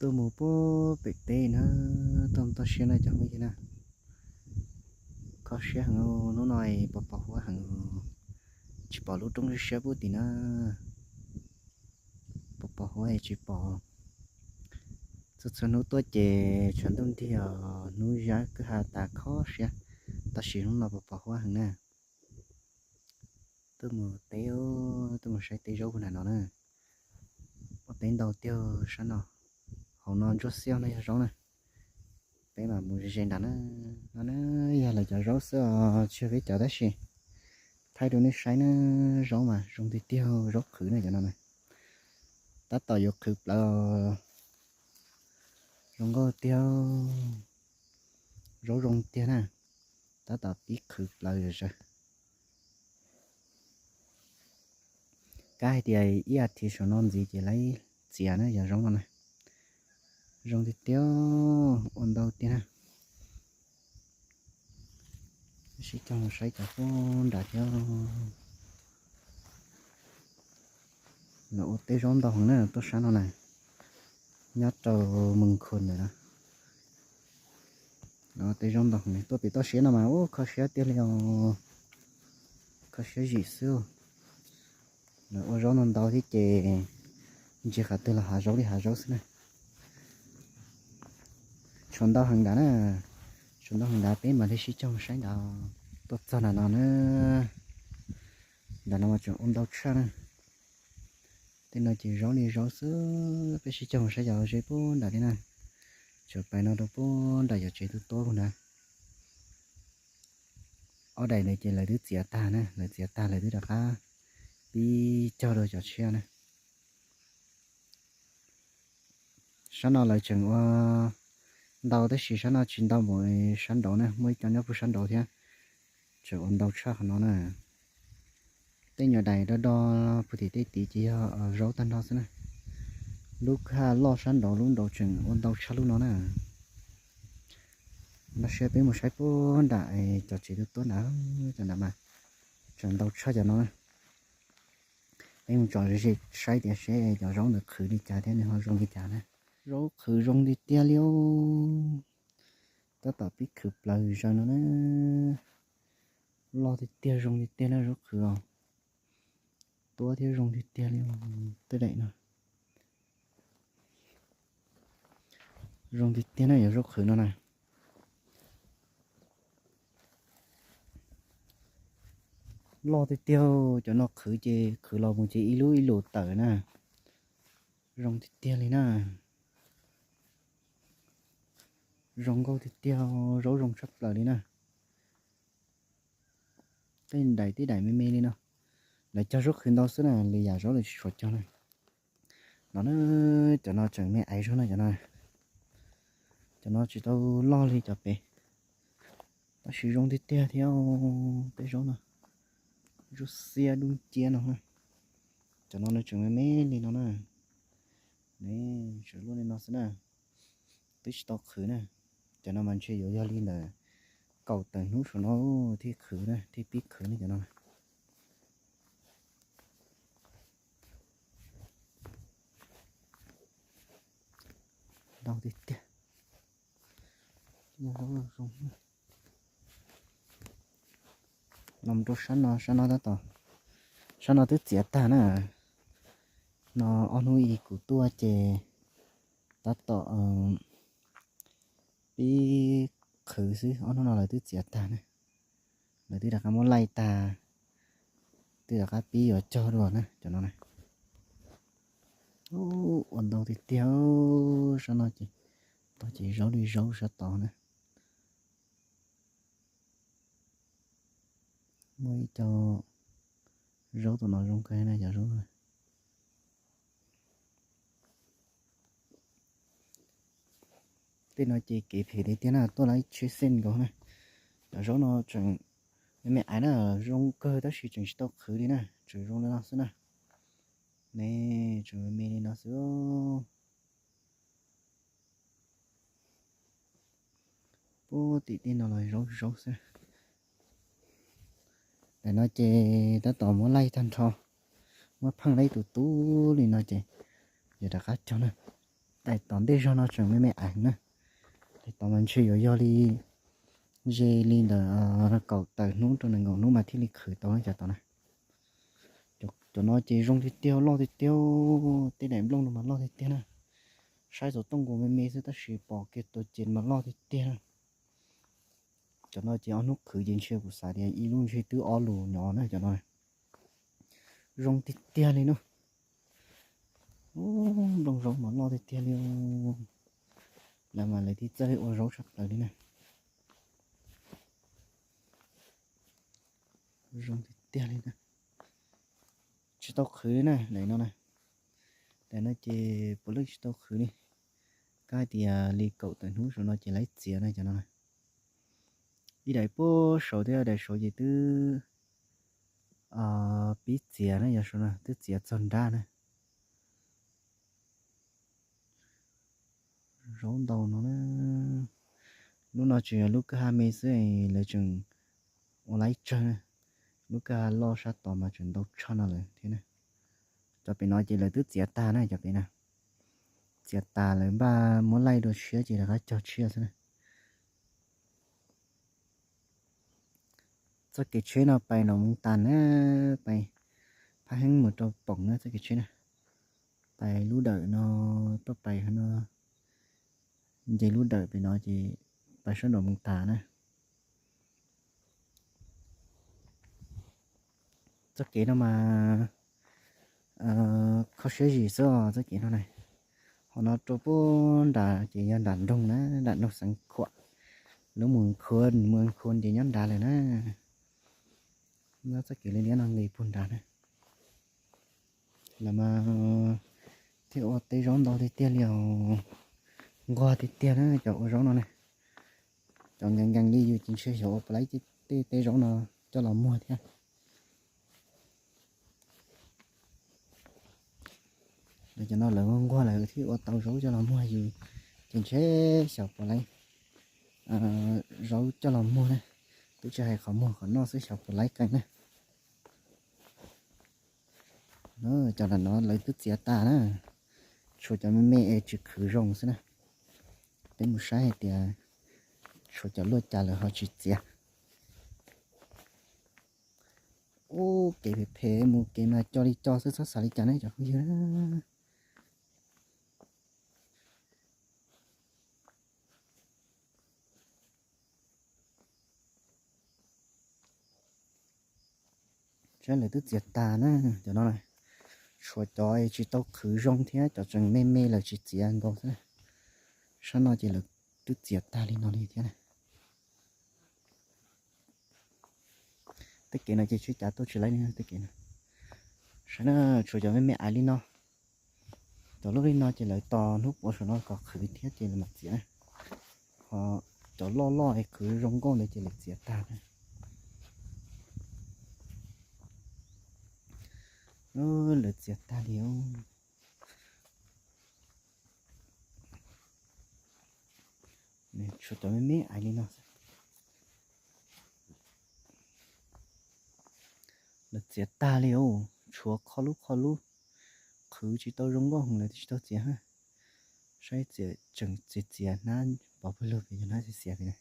Tuaj mus puag pem teb na, tuaj mus toj siab na cov phooj ywg na. Kho siab heev, hnub no pos pos huab heev, tsis pom lub roob siab siab puag tim na. Pos pos huab tsis pom. Txhua txhua hnub tuaj ces tshav ntuj ntiag, hnub zab kwj ha tas kho siab, tab sis hnub no pos pos huab heev na. Tuaj mus teb, tuaj mus saib teb zaub puag nram no na. Ua teb ntau tiag sab no, hauv no ntsuab xiab no yog zaub na. Peb mam mus ze ze nram na. No na, yog lawv cov zaub xwb os, tsis yog peb cov tab sis thaij rau nej saib na. Zaub mas zoo tiag tiag, zaub qhwv na cov no na. Tab tom yuav qhwv plawv, zoo nkauj tiag, zaub zoo tiag na. Tab tom pib qhwv plawv zom zaws. Kab hais tias ib as thiv saum no ntxiv ces lawv txiav na yog zaub no na. Zoo tiag tiag, ua ntau tiag na. Sib cog mus saib cov puag nram thiab. Lawv ua teb zaub ntau heev na tuaj sab no na, nyob rau Moos Khus ntawm no. Lawv ua teb zaub ntau heev, tuaj pem toj siab no mas ua kho siab tiag li os, kho siab zim xwb. Lawv ua zaub ntau ntau thiab ces ntsia qhov twg los hav zaub li hav zaub xwb na. Tshuav ntau heev nrad na, tshuav ntau heev nrad peb mam li sib cog mus saib nrad. Tuaj txog nram no na, nram no mas tseem ua ntau tshaj na. Tej no ces zaub li zaub xwb, peb sib cog mus saib cov ze puag nram li na. Tseem pais no rau puag nram yog tsev tub tuab puag nrad. Ob daim ntawd ces lawv twb txiav tag na, lawv txiav tag lawv twb rov qab pib cog rau cov tshiab na. Sab no lawv tseem ua ntau tab sis sab no tsis ntau npaum sab nraud na, muaj ib co nyob puag sab nraud thiab. Tseem ua ntau tshaj qhov no na. Tej nyuag daim do do puag tim tej tid ces yog zaub tag nrho xwb na. Lub kwj ha loj sab nraud, lub nraud tseem ua ntau tshaj lub no na. Nrog saib, peb mus saib puag nram cov tsev tub tuab nrad, cov nrad mas tseem ntau tshaj cov no na. Peb mus tsom ze saib tias seb cov zaub ntawd qhwv li cas thiab nws ho zoo li cas na. Zaub qhwv zoo tiag tiag li os. Tab tom pib qhwv plaws zaws no na. Loj tiag tiag, zoo tiag tiag na zaub qhwv os. Tuab thiab zoo tiag tiag li os. Tej daim no zoo tiag tiag na, yog zaub qhwv no na. Loj tiag tiag, cov no qhwv ces qhwv los mus ces ib lub ib lus tawm na. Zoo tiag tiag li na. Zoo nkauj tiag tiag, zaub zoo tshaj plaws li na. Tej daim tej daim me me li no, lawv cog zaub qhwv ntau xwb na, lwm yam zaub lawv tsis tshua cog na. No na, cov no tseem me aiv zog na cov no. Cov no tsis tau loj li cov pem, tab sis zoo tiag tiag thiab. Tej zaub no, zaub xiab dub nciab no. Cov no nws tseem me me li no na. Ne, tseem luaj li no xwb na, twb tsis tau qhwv na. Cov no mas ntshe yuav yog li ntawm kaum tawm hnub saum no thiaj qhwv na, thiaj pib qhwv ne cov no. Ntau tiag tiag. Los rau sab no, sab no tab tom, sab no twb txiav tag na. No ob hnub ib kuv tuaj ces tab tom pib qhwv xwb, ob hnub no lawv twb txiav tag na. Lawv twb rov qab muab laij tag, twb rov qab pib yuav cog dua na cov no na. Ua ntau tiag tiag, sab no ces tau ces zaub li zaub sab tod na. Muaj ib co zaub tom no zoo kawg na cov zaub. Tej no ces kev phem tiag tiag na, tuaj lawv tsheb xej nkaus na. Cov zaub no tseem me me aiv na, zoo kawg tab sis tseem tsis tau qhwv li na, tseem zoo li no xwb na. Ne, tseem me me li no xwb. Puag tim tej no los zaub zaub xwb. Daim no ces tab tom muab laij tag nrho, muab pheej laij tus tub li no ces yuav rov qab cog na. Tais tom ntej zog no tseem me me aiv na. Tais tom mas ntshe yuav yog li, ze li ntawm kaum tawm hnub rau nees nkaum hnub mas thiaj li qhwv tau na cov tom na. Cov no ces zoo tiag tiag, loj tiag tiag, tej daim nplooj no mas loj tiag tiag na. Saib xov tooj kuj me me xwb tab sis pom kiag tus ces mas loj tiag tiag na. Cov no ces ob hnub qhwv ces ntshe kuv xav tias ib lub ntshe twb ob lus nyov na cov no. Zoo tiag tiag li na. Nplooj zaub mas loj tiag tiag li. Lawv mas lawv thiaj txawj ua zaub tshaj plaws li na. Zoo tiag tiag li na. Tsis tau qhwv li na, daim no na. Daim no ces puav leej tsis tau qhwv li. Kab hais tias li kaum tawm hnub saum no ces lawv txiav na cov no na. Ib daim puag saud thiab daim saud ces twb pib txiav na, yog saud no twb txiav txog nrab na. Zaub ntau no na. Lub no tseem yog lub kwj ha me xwb, lawv tseem ua laib tsawg na. Lub kwj ha loj sab tod mas tseem ntau tshaj no lawm thiab na. Cov pem no ces lawv twb txiav tag na cov pem na. Txiav tas lawv npaj muab laij dua tshiab ces rov qab cog tshiab xwb na. Txoj kev tsheb no pais Nom Moos Tas na, pais Phab Heeb mus rau Poom na txoj kev tsheb na. Pais lub dawm no tuaj pais no, nce lub dawm pem no ces pais sab Nom Moos Tas na. Txoj kev no mas kho siab zim xwb os txoj kev no na. Qhov no rau puag nram ces yog nram nroog na, nram nroog Xeev Khuam. Lub mus Khuam, mus Khuam ces nyob nrad lawm na. Nyob txoj kev liab liab no nqis puag nrad na. Lawv mas thiaj ua teb zaub ntau tiag tiag li os, nquag tiag tiag na cov ua zaub no na. Cov nkees nkees li yus ces ntshe xyov ua puas laib tej teb zaub no coj los muag thiab. Lawv cov no lawv nquag lawv thiaj ua tau zaub coj los muag yus, ces ntshe xyov puas laib zaub coj los muag na. Twb tsis hais qhov muag qhov noj xwb xyov puas laib qees na. Cov lam no lawv twb txiav tas na, tshuav cov me me es tsis qhwv zoo xwb na. Peb mus saib hais tias tshuav cov luaj cas lawv ho tsis txiav. Ub, kev phem phem mus kev mas co li co xwb txhob xav li cas ne cov phooj ywg. Saib lawv twb txiav tas na, cov no tshuav cov tsis tau qhwv zoo thiab cov tseem me me lawv tsis txiav nkaus xwb. Sab no ces lawv twb txiav tag li no li thiab na. Tej kev no ces tsheb cav tuaj tsis laib li tej kev no. Saib na, tshuav cov me me aiv li no. Cov loj li no ces lawv tos hnub puav saum no kom qhwv thiab ces lawv mam txiav na. Ho cov loj loj es qhwv zoo nkauj ntawd ces lawv txiav tag na. Lawv txiav tag li. Tshuav cov me me aiv li no xwb. Lawv txiav tag li os, tshuav qho lub qho lub, qhwv tsis tau zoo nkauj heev lawv twb tsis tau txiav. Saib txiav tseem txiav txiav hnab pov pawg lug pem cov hnab xiav xiav pem na.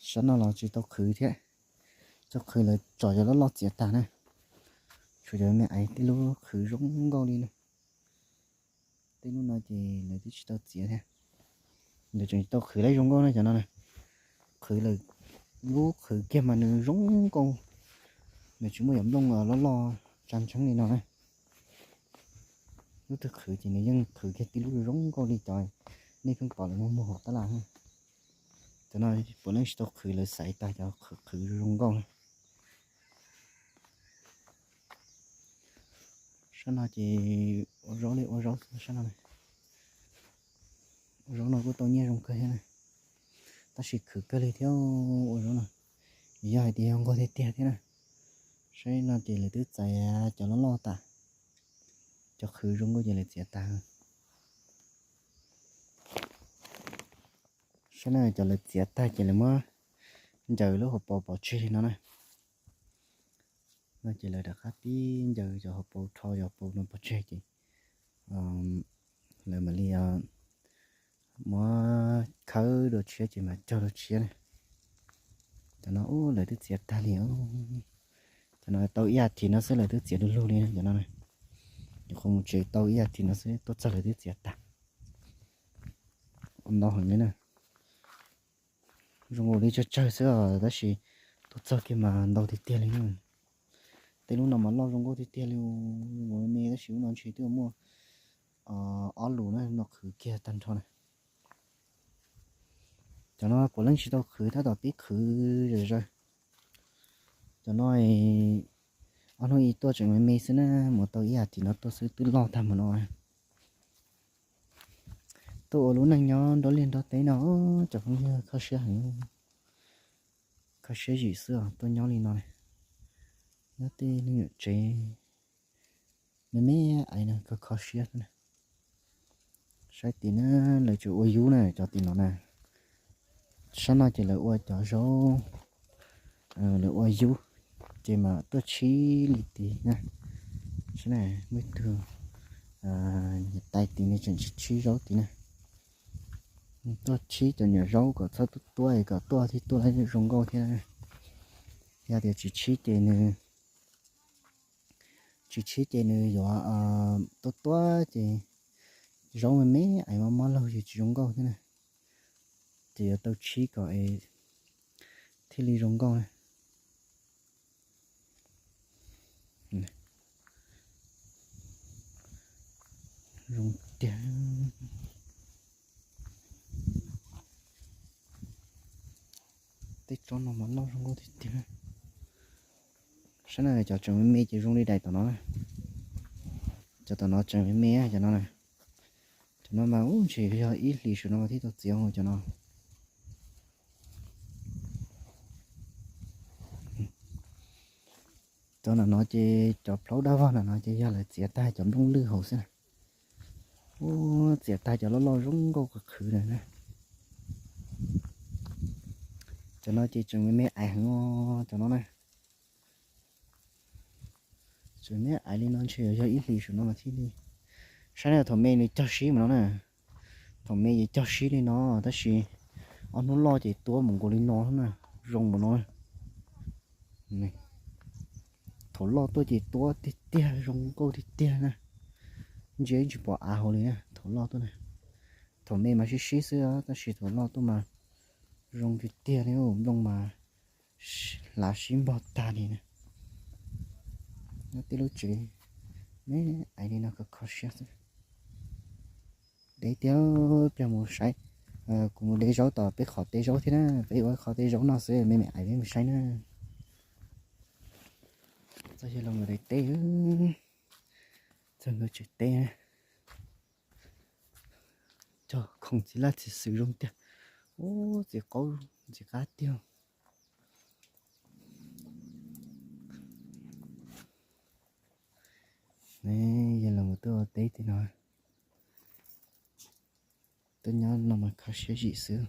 Sab no los tsis tau qhwv thiab, tsis tau qhwv lawv tso cov loj loj txiav tag na. Tshuav cov me aiv tej lub qhwv zoo nkauj li na. Tej lub no ces lawv twb tsis tau txiav thiab. Lawv tseem tsis tau qhwv laib zoo nkauj na cov no na. Qhwv lawm, lub qhwv kiag mas nws zoo nkauj, nws tsis muaj cov nplooj loj loj tsa ntseeb li no na. Lub twg qhwv ces nws yeej qhwv kiag tib lub zoo nkauj li cov nej pheej pom lawv muag muag hauv tab laj. Cov no puav leej tsis tau qhwv, lawv xaiv tag cov qhwv zoo nkauj na. Sab no ces ua zaub li ua zaub sab no. Ua zaub no kuj tau nyiaj zoo kawg thiab na, tab sis khwv kawg li thiab ua zaub no. Yog hais tias yog nquag tiag tiag thiab na, saib no ces lawv twb txais cov loj loj tas, cov qhwv zoo nkauj ces lawv txiav tas. Saib na, cov lawv txiav tag ces lawv muab ncaws lub hauv paus pov tseg li no na. No ces lawv rov qab pib ncaws cov hauv paus, rho cov hauv paus no pov tseg ces lawv mam li muab khawb dua tshiab ces mam cog dua tshiab na. Cov no ub lawv twb txiav tag li. Cov no tau ib as thiv no xwb lawv twb txiav du lug li cov no. Nyuam qhuav mus tsev tau ib as thiv no xwb tuaj txog lawv twb txiav tag. Ntau heev li na. Zoo nkaus li tsawg tsawg xwb os tab sis tuaj txog kiag mas ntau tiag tiag li na. Tej lub no mas loj zoo nkauj tiag tiag li, me me tab sis lub no ntshe twb muaj ob lus na, no qhwv kiag tag nrho na. Cov no puav leej tsis tau qhwv tab tom pib qhwv zom zaws. Cov no ob hnub ib tuaj tseem me me xwb na, mus tau ib as thiv no tuaj xwb twb loj tag mus no. Tuaj ua lub neej nyob nruab liaj nruab teb no, cov phooj ywg, kho siab heev, kho siab zim xwb os tuaj nyob li no. Nyob tej lub nyuam tsev me me ais no kho kho siab xwb na. Saib tim na, lawv tseem ua yub na cov tim no na. Sab no ces lawv ua cov zaub, lawv ua yub, ces mas tuaj tshib li tid na. Saib na, muaj ib tug niam tais tim nws tseem tshib zaub tid na. Tuaj tshib cov nyuam zaub kom txhob tuab tuab es kom tuaj thiaj tuaj zoo nkauj thiab. Yog tias tsis tshib ces nws, tsis tshib ces nws yuav tuab tuab ces zaub me me es mob mob laug ces tsis zoo nkauj thiab na. Ces yuav tau tshib kom thiaj li zoo nkauj na. Zoo tiag. Tej tsob no mas loj zoo nkauj tiag tiag. Saib na, cov tseem me me ces zoo li daim tom no. Cov tom no tseem me me cov no. Cov no mas ub ntshe yog ib hlis saum no thiaj tau txiav cov no. Cov no ces cov plaub dab vog no ces yog lawv txiav tag cov nplooj lwj hauv xwb na. Ub, txiav tag cov loj loj zoo nkauj qhwv na. Cov no ces tseem me me ais heev os cov no na. Tseem me ais li no ntshe yog ib hlis saum no mas thiaj li. Saib na, thaum me nws cog sib mus no na. Thaum me ces cog sib li no, tab sis ob hnub loj ces tuab mus nkaus li no na, zoo nkaus no. Thaum loj tuaj ces tuab tiag tiag, zoo nkauj tiag tiag na. Ntsia tsis pom av hauv li na thaum loj tuaj na. Thaum me mas sib sib xwb tab sis thaum loj tuaj mas zoo tiag tiag li, nplooj mas hlav sib npog tag li na. Nyob tej lub tsev me ais li no kho kho siab xwb. Deb tiag, peb mus saib, kuv mus de zaub tom peb qhov teb zaub thiab na, peb ua qhov teb zaub no xwb, me me ais peb mus saib na. Txog yawg laus nkawd daim teb, txog nkawd tsev teb. Cog khoom txiv laj txiv xwm zoo tiag. Ub, txiv qaub txiv qab tiag. Yawg laus nkawd tuaj ua teb tim no, tuaj nyob no mas kho siab zim xwb.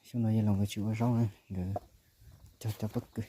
Xyoo no yawg laus nkawd tsis ua zaub na, nkawd cog cov pob kws.